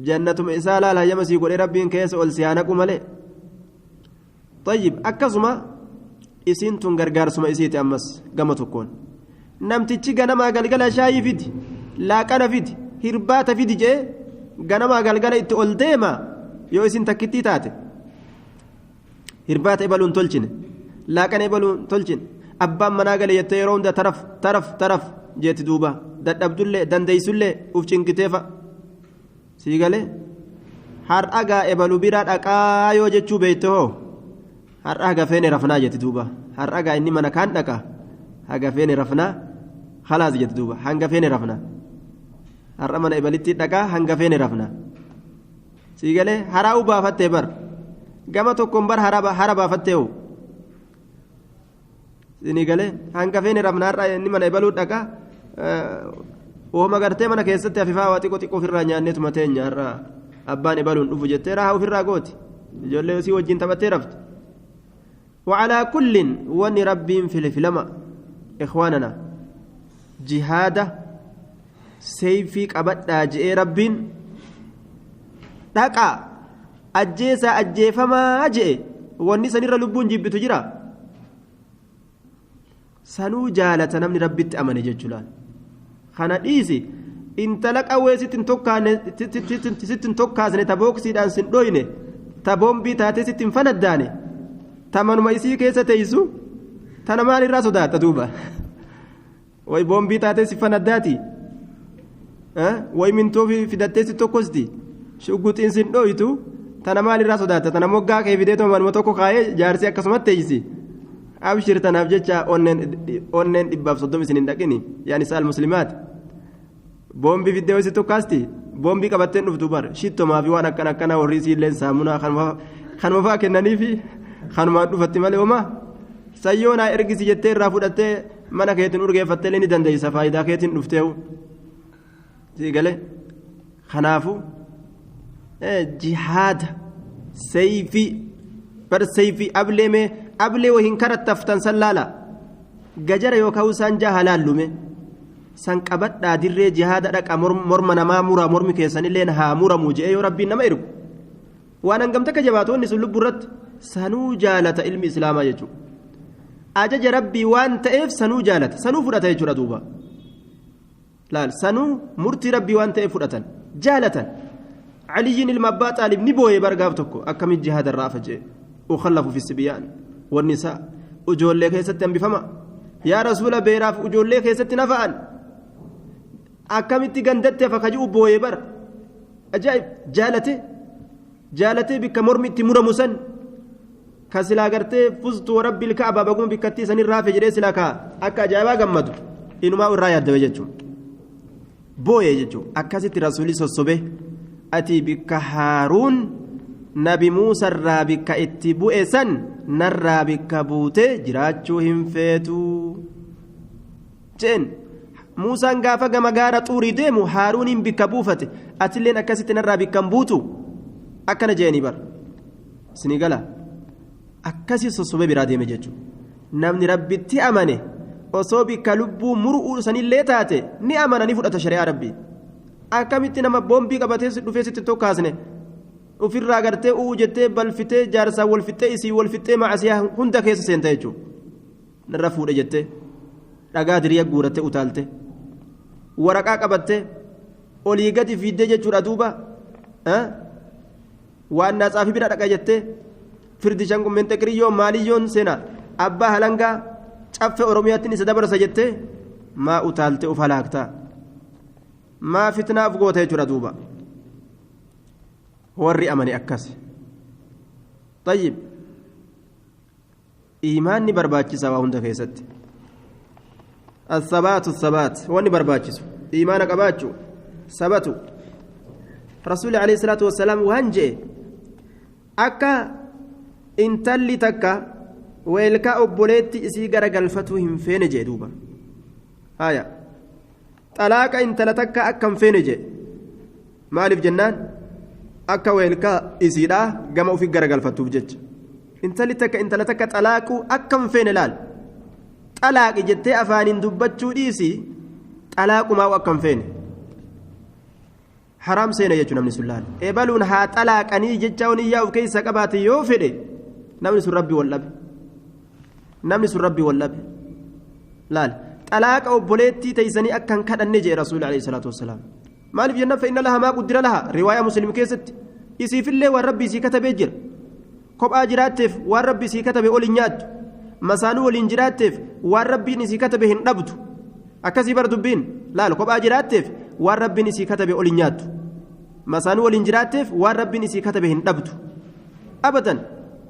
jannatuma isaa laal hayyama sii godhee rabbiin keessa ol si haa naqu malee. طيب akkasuma isiin tun gargaarsuma isiiti ammas gama tokkoon namtichi ganamaa galgala shaayii fidi laaqana fidi hirbaata fidi jee ganamaa galgala itti ol deema yoo isin takkittii taate hirbaata ebaluun tolchine laaqana ebaluun tolchine abbaan manaa gale jettee yeroo hunda taraf taraf taraf jeetti duuba dadhabdullee dandeeysullee uf cinqiteefa sii galee har'a gaa ebalu bira dhaqaa yoo jechuu beeyte hoo har'a haga feene rafnaa jetti duuba har'a gaa inni mana kaan dhaqa haga feene rafnaa khalaas jetti duuba hanga feene rafnaa har'a mana ebalitti dhaqaa hanga feene rafnaa sii galee haraa'uu baafattee bar gama tokkoon bar hara baafattee hoo sinii galee hanga feene rafnaa har'a inni mana ebaluu dhaqaa ooma gartee mana keessatti afifaa waa xiqqoo xiqqoo ofirraa nyaanneetuma teenya har'a abbaan ebaluun dhufu jettee raahaa ofirraa gooti ijoollee sii wajjin taphattee rafte. وعلى كل ون رب في الفلما إخواننا جهاد سيفي قبض جئ رب دقا أجيسا أجيفما جئ وني سنير لبون جيب تجرا سنو جالة نمني ربي تأمن ججلان خانا ديسي إن تلك أوي ستن توكا سنتبوكسي دان سندوينه تبومبي تاتي ستن فنداني tamanuma isii keessa teessu tana maal irraa sodaatta duuba way boombii taatee si fanaddaati way mintoo fidattee si tokkosti shugguxiin sin dhooytu tana maal irraa sodaatta tana moggaa kee fidee manuma tokko kaayee jaarsi akkasumatti teessi abshir tanaaf jecha onneen 130 isin hin dhaqini yaani saal muslimaat boombii fiddee way si tokkaasti boombii qabatteen dhuftu bar shittomaa fi waan akkana akkana warri isiilleen saamunaa kanuma fa'aa kennaniifi. Kanumaan dhufatti malee homaa sayyoonaa ergisi jettee irraa fudhattee mana keetiin urgeeffattee ni dandeessa faayidaa keetiin dhufteewu sii galee kanaafu jihaada sayfii bar sayfii ablee mee ablee wahin karattaftan san laala gajara yookaan isaan jaha laallume san qabadhaa dirree jihaada dhaqa morma namaa muraa mormi keessanillee haa muramu je'ee yoo rabbiin nama ergu Waan hangam takka jabaatu wanni sun lubbuu irratti sanuu jaalata ilmi islaamaa jechuudha. Ajaja rabbii waan ta'eef sanuu jaalata sanuu fudhata jechuudha duuba. Laal sanuu murtii rabbii waan ta'eef fudhatan jaalatan. Aliyyiin ilma abbaa xaalib ni booyee bargaaf tokko akkamitti jihaada irraa afa jee ukhallafu fi sibiyaan wanni isaa ijoollee keessatti hambifama yaa rasuula beeraaf ijoollee keessatti nafa'an akkamitti gandatti hafa kaji'u booyee bara ajaa'ib jaalate jaalatee bikka mormi itti muramu san ka silaa gartee fuztu warabbi ilkaaba baguma bikkattii san irraa hafe jedhee silaa kaa akka ajaa'ibaa gammadu inumaa irraa yaaddabe jechuudha booyee jechuudha akkasitti rasuulli sossobe ati bikka haaruun nabi muusarraa bikka itti bu'e san narraa bikka buutee jiraachuu hin feetu jeen muusaan gaafa gama gaara xuurii deemu haaruuniin bikka buufate atilleen akkasitti narraa bikka hin buutu akkana jeeni bar isinii gala akkasii sossobee biraa deeme jechuudha namni rabbitti amane osoo bikka lubbuu muru'uu sanillee taate ni amana ni fudhata shari'aa rabbii akkamitti nama boombii qabatee dhufee sitti tokkaasne ofirraa gartee uu jettee balfitee jaarsaa wal fixxee isii wal fixxee macasiyaa hunda keessa seenta jechuudha narra fuudhe jettee dhagaa diriya guurattee utaalte waraqaa qabattee olii gadi fiiddee jechuudha duuba waan naatsaafi bira dhaqa jettee firdi shangummeen xeqiriyyoo maaliyyoon seena abbaa halangaa caffe oromiyaattiin isa dabarsa jettee maa utaalte uf halaaktaa maa fitnaaf goota jechuudha duuba warri amane akkas tayyib iimaanni barbaachisaa waa hunda keessatti الثبات الثبات wanni barbaachisu iimaana qabaachuu sabatu rasuulli alayhi salaatu wassalaam waan je'e akka intalli takka weelkaa obboleetti isii gara galfatuu hin feene jee duuba haya xalaaqa intala takka akka hin feene jee maaliif jennaan akka weelkaa isiidhaa gama ofii gara galfattuuf jecha intalli takka intala takka xalaaquu akka hin feene laal xalaaqi jettee afaaniin dubbachuu dhiisi xalaaqumaa akka hin feene haraam seena jechuun namni sun laal ebaluun haa xalaaqanii jecha oniyyaa of keessa qabaate yoo fedhe namni sun rabbi wal dhabe namni sun rabbi wal dhabe laal xalaaqa obboleettii teeysanii akka hin kadhanne jee rasuulli alayhi salaatu wassalaam maaliif jennaan fa'inna laha maa quddira laha riwaayaa muslim keessatti isiifillee waan rabbi isii katabee jira kophaa jiraatteef waan rabbi isii katabe ol hin nyaattu masaanuu waliin jiraatteef waan rabbiin isii katabe hin dhabdu akkasii bar dubbiin laal kophaa jiraatteef waan rabbiin isii katabe ol hin nyaattu masaanuu waliin jiraatteef waan rabbiin isii katabe hin dhabdu abadan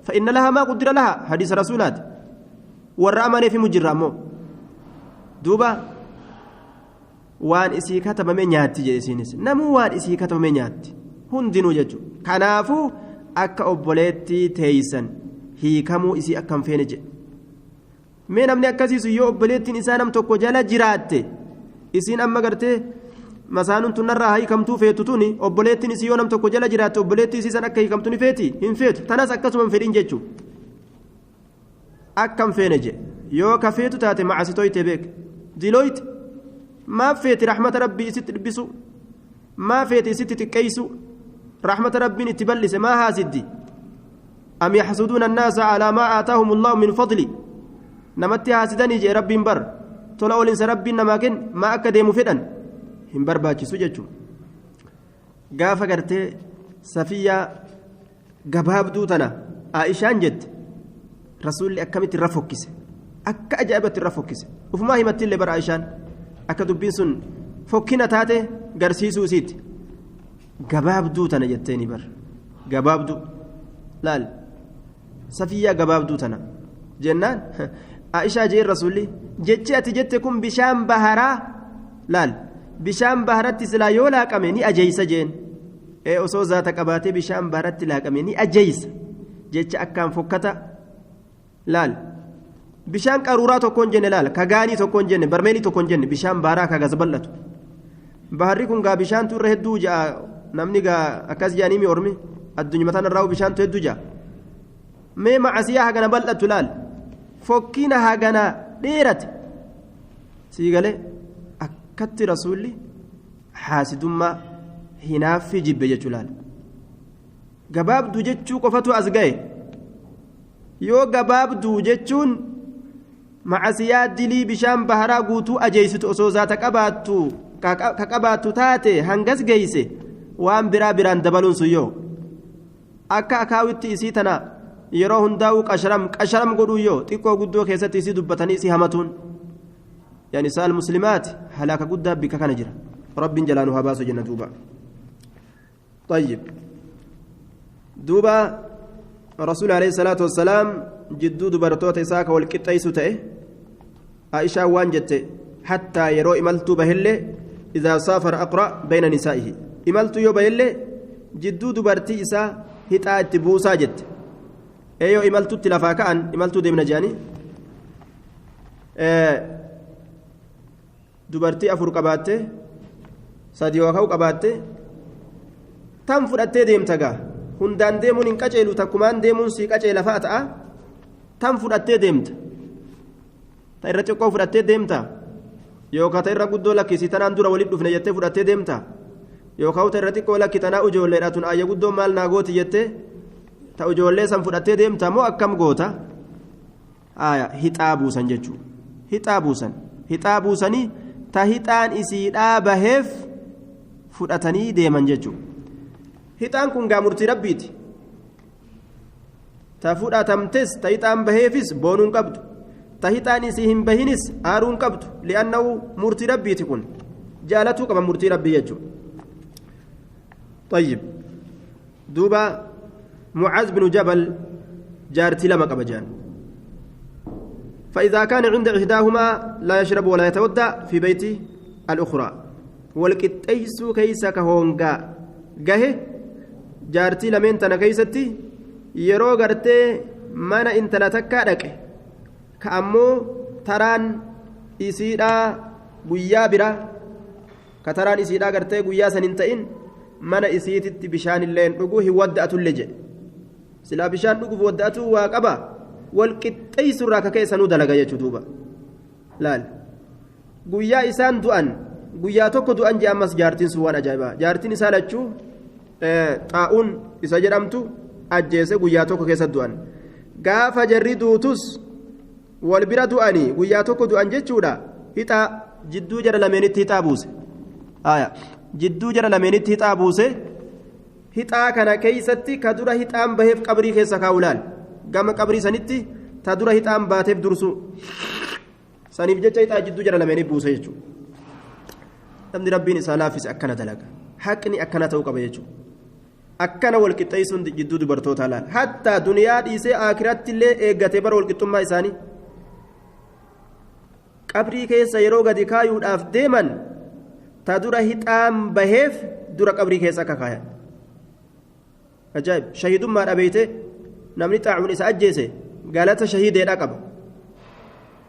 fa'inna laha maa quddira laha hadiisa rasuulaati warra amaneef himu jirra ammoo duuba waan isii katabame nyaatti jedhe isiinis namuu waan isii katabame nyaatti hundinuu jechuudha kanaafuu akka obboleettii teeysan hiikamuu isii akka hin feene jedhe mee namni akkasiisu yoo obboleettiin isaa nam tokko jala jiraatte isiin amma gartee masaanuun tun narraa hiikamtuu feetu tuni obboleettiin isii yoo nam tokko jala jiraatte obboleettii isii san akka hiikamtu ni feeti hin feetu tanas akkasuma hin fedhin jechuudha akka hin feene jedhe yoo ka feetu taate macasitoyte beek dilooyte maaf feeti raxmata rabbii isitti dhibbisu maa feeti isitti xiqqeeysu raxmata rabbiin itti bal'ise maa haasiddi am yaxsuduuna annaasa alaa maa aataahum allahu min fadli namatti haasidanii jee rabbiin bar tola olinsa rabbiin namaa kenne maa akka deemu fedhan hin barbaachisu jechuudha gaafa gartee safiyyaa gabaabduu tana aishaan jette rasuulli akkamitti irra fokkise akka ajaa'ibatti irra fokkise ufumaa himattillee bara aishaan akka dubbiin sun fokkina taate garsiisuu isiitti gabaabduu tana jetteeni bar gabaabduu laal safiyyaa gabaabduu tana jennaan aishaa jeen rasuulli jechi ati jette kun bishaan baharaa laal bishaan baharatti silaa yoo laaqame ni ajeeysa jeen ee osoo zaata qabaatee bishaan baharatti laaqame ni ajeeysa jecha akkaan fokkata laal bishaan qaruuraa tokkoon jenne laal ka gaanii tokkoon jenne barmeelii tokkoon jenne bishaan baharaa ka gas bal'atu baharri kun gaa bishaantu irra hedduu ja'a namni gaa akkas jedhanii mi ormi addunyaa tana irraa bishaantu hedduu ja'a mee macasiyaa hagana bal'atu laal fokkina hagana dheerate sii galee akkatti rasuulli haasidummaa hinaaffii jibbe jechuu laal Gabaabduu jechuu qofatu as ga'e. Yoo gabaabduu jechuun macasiyaa dilii bishaan baharaa guutuu ajeessitu osoo zaata qabaattu ka qabaattu taate hangas geeyse waan biraa biraan dabaluun sun yoo akka akaawitti isii tana yeroo hundaa'uu qasharam godhuu yoo xiqqoo guddoo keessatti isii dubbatanii isii hamatuun yaa nisaa almuslimaati halaaka guddaa bikka kana jira rabbiin jalaa nu haa baasu jenna duuba. طيب دوبا رسول عليه الصلاة والسلام جدو دبرتوت إساك والقطيس تأه عائشة وانجت حتى يرو إملت بهله إذا سافر أقرأ بين نسائه إملت يو بهله جدو دبرتي إسا هتأت بوسا جت أيو إملت تلفاكأن إملت ديمنا جاني دبرتي أفر قباته ساديوكاو قباته تم فرأتي ديمتغا hundaan deemuun hin qaceelu takkumaan deemuun sii qaceela fa'a ta'a tan fudhattee deemta ta irra xiqqoo fudhattee deemta yookaan ta irra guddoo lakkisii tanaan dura walitti dhufne jettee fudhattee deemta yookaan ta irra xiqqoo lakki tanaa ijoolleedha tun ayya guddoo maal naa gooti jettee ta ijoollee san fudhattee deemta moo akkam goota hixaa buusan jechuudha hixaa buusan hixaa buusanii ta hixaan isiidhaa baheef fudhatanii deeman jechuudha. Hixaan kun gaa murtii rabbiiti. Ta fudhatamtes ta hixaan baheefis boonuun qabdu. Ta hixaan isii hin bahinis aaruun qabdu. Li'annahu murtii rabbiiti kun. Jaalatuu qaba murtii rabbii jechuudha. طيب دوبا معاذ بن جبل جارتي لما قبل جان. فإذا كان عند إحداهما لا يشرب ولا يتودع في بيت الأخرى. والقطيس كيس كهونغا جه jaartii lameen tana keessatti yeroo gartee mana intala takkaa dhaqe ka ammoo taraan isiidhaa guyyaa bira ka taraan isiidhaa gartee guyyaa san hin ta'in mana isiititti bishaan illee hin dhuguu hin wadda'atullee jedhe silaa bishaan dhuguuf wadda'atuu waa qaba wal qixxeessurraa ka keessanuu dalaga jechuu duuba laal guyyaa isaan du'an guyyaa tokko du'an jee ammas jaartiin sun waan ajaa'ibaa jaartiin isaa lachuu xaa'uun isa jedhamtu ajjeese guyyaa tokko keessa du'an gaafa jarri duutus wal bira du'anii guyyaa tokko du'an jechuudha hixaa jidduu jara lameenitti hixaa buuse jidduu jara lameenitti hixaa buuse hixaa kana keeysatti ka dura hixaan baheef qabrii keessa kaa'u laal gama qabrii sanitti ta dura hixaan baateef dursu saniif jecha hixaa jidduu jara lameenii buuse jechuudha namni rabbiin isaa laaffise akkana dalaga haqni akkana ta'uu qaba jechuudha. Akkana walqixxeessuun jidduu dubartootaa laal hattaa duniyaa dhiisee aakiratti illee eeggatee bara walqixxummaa isaanii qabrii keessa yeroo gadi kaayuudhaaf deeman ta dura hixaan baheef dura qabrii keessa akka kaayan ajaa'ib shahidummaa dhabeeyte namni xaacuun isa ajjeese galata shahideedha qaba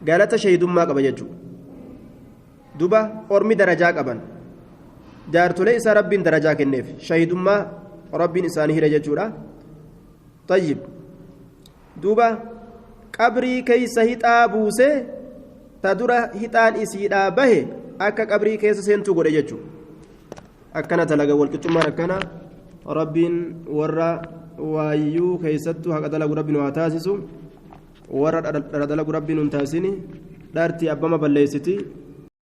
galata shahidummaa qaba jechuudha duba ormi darajaa qaban jaartolee isaa rabbiin darajaa kenneef shahidummaa rabbiin isaanii hire jechuudha. Tayyib duuba qabrii keessa hixaa buusee ta dura hixaan isiidhaa bahe akka qabrii keessa seentuu godhe jechuudha. Akkana dalaga walqixxummaan akkana rabbiin warra waayyuu keessattuu haqa dalagu rabbiin waa taasisu warra dhara dalagu rabbiin hin taasisini dharti abbama balleessiti.